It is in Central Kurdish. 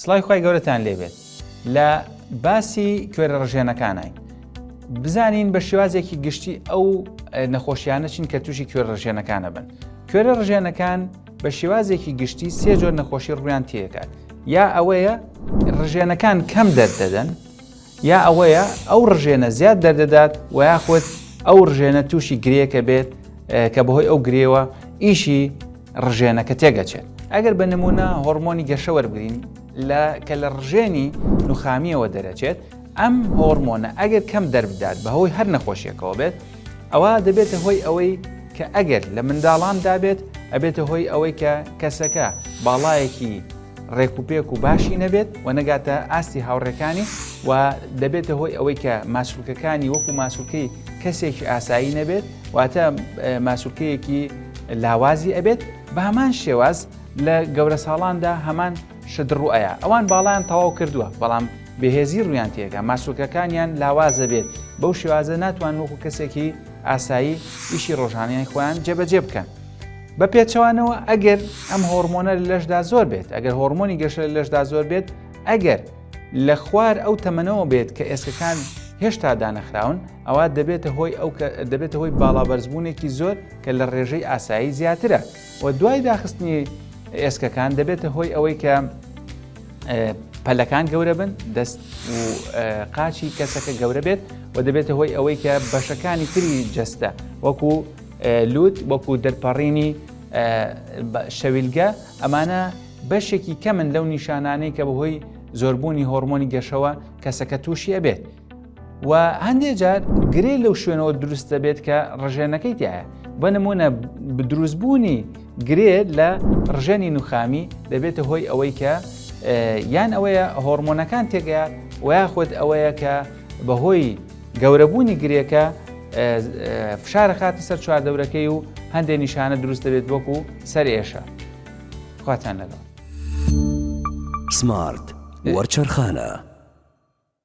سڵاوی خوای گەورەتان لێبێت لە باسی کوێرە ڕژێنەکانین بزانین بە شێوازێکی گشتی ئەو نەخۆشیانە چین کە تووشی کوێرە ڕژێنەکانە بن کوێرە ڕژێنەکان بە شێوازێکی گشتی سێ جۆر نەخۆشی ڕویان تێکات یا ئەوەیە ڕژێنەکان کەم دەردەدەن یا ئەوەیە ئەو ڕژێنە زیاد دەردەدات و یاخود ئەو ڕژێنە تووشی گرێکە بێت کە بەهۆی ئەو گرێوە ئیشی ڕژێنەکە تێگەچێت ئەگەر بە نمونە هۆرمۆنی گەشە وەربگرین لە کە لە ڕژێنی نوخامیەوە دەرەچێت ئەم هۆرمۆنە ئەگەر کەم دەربدات بەهۆی هەر نەخۆشیەکەوە بێت ئەوە دەبێتە هۆی ئەوەی کە ئەگەر لە منداڵاندا بێت ئەبێتە هۆی ئەوەی کە کەسەکە باڵایەکی ڕێک و پێک و باشی نەبێت و نەگاتە ئاستی هاوڕێکانی و دەبێتە هۆی ئەوەی کە ماسولکەکانی وەکو ماسولکەی کەسێکی ئاسایی نەبێت واتە ماسولکەیەکی لاوازی ئەبێت بە هەمان شێواز لە گەورە ساڵاندا هەمان شت ڕوئەیە ئەوان باڵیان تەواو کردووە بەڵام بەهێزی ڕویان تێکە ماسولکەکانیان لاوازە بێت بەو شێوازە ناتوان وەکو کەسێکی ئاسایی ئیشی ڕۆژانیان خۆیان جێبەجێ بکەن. بە پێچەوانەوە ئەگەر ئەم هۆرمۆنە لە لەشدا زۆر بێت ئەگەر هۆرمۆنی گەشە لە لەشدا زۆر بێت ئەگەر لە خوار ئەو تەمەنەوە بێت کە ئێسکەکان هێشتا دانەخراون ئەوە دەبێتە هۆی ئەو دەبێتە هۆی باڵابەرزبوونێکی زۆر کە لە ڕێژەی ئاسایی زیاترە و دوای داخستنی ئێسکەکان دەبێتە هۆی ئەوەی کە پەلەکان گەورە بن دەست و قاچی کەسەکە گەورە بێت و دەبێتە هۆی ئەوەی کە بەشەکانی تری جەستە وەکو لوت وەکو دەرپەڕینی شەویلگە ئەمانە بەشێکی کەمن لەو نیشانانەی کە بەهۆی زۆربوونی هۆرمۆنی گەشەوە کەسەکە تووشی ئەبێت و هەندێک جار گرێ لەو شوێنەوە دروست دەبێت کە ڕژێنەکەی تایە بە نمونە دروستبوونی گرێ لە ڕژێنی نوخامی دەبێتە هۆی ئەوەی کە یان ئەوەیە هۆرمۆنەکان تێگەیە و یاخود ئەوەیە کە بەهۆی گەورەبوونی گرێکە فشارە خاتە سەر چواردەورەکەی و هەندێک نیشانە دروست دەبێت وەکو سەر ئێشە خواتان لەگەڵ. سمارت وەرچەرخانە.